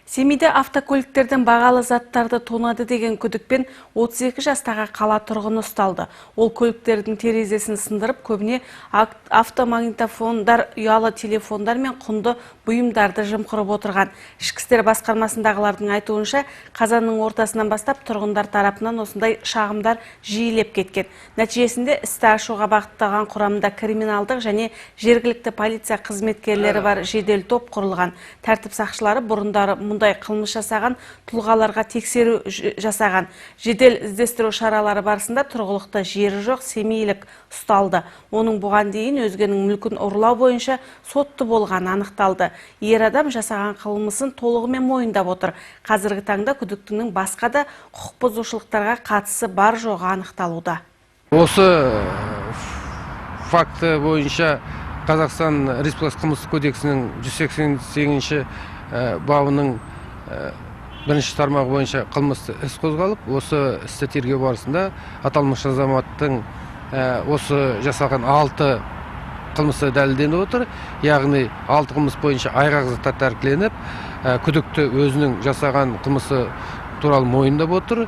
Семейде автокөліктерден бағалы заттарды тонады деген күдікпен 32 жастағы қала тұрғыны ұсталды. Ол көліктердің терезесін сындырып, көбіне автомагнитофондар, ұялы телефондар мен құнды бұйымдарды жымқырып отырған. Ішкі істер басқармасындағылардың айтуынша, қазанның ортасынан бастап тұрғындар тарапынан осындай шағымдар жиілеп кеткен. Нәтижесінде істі ашуға бағытталған құрамында криминалдық және жергілікті полиция қызметкерлері бар жедел топ құрылған. Тәртіп сақшылары бұрындары мұндай қылмыс жасаған тұлғаларға тексеру жасаған. Жедел іздестіру шаралары барысында тұрғылықты жері жоқ семейлік ұсталды. Оның бұған дейін өзгенің мүлкін ұрлау бойынша сотты болғаны анықталды. Ер адам жасаған қылмысын толығымен мойындап отыр. Қазіргі таңда күдіктінің басқа да құқық бұзушылықтарға қатысы бар жоғы анықталуда. Осы факті бойынша Қазақстан Республикасы Қылмыстық кодексінің 188 бабының бірінші тармағы бойынша қылмысты іс қозғалып, осы істі тергеу барысында аталмыш азаматтың осы жасалған 6 қылмысы дәлелденіп отыр. Яғни 6 қылмыс бойынша айғақ заттар тәркіленіп, күдікті өзінің жасаған қылмысы туралы мойындап отыр.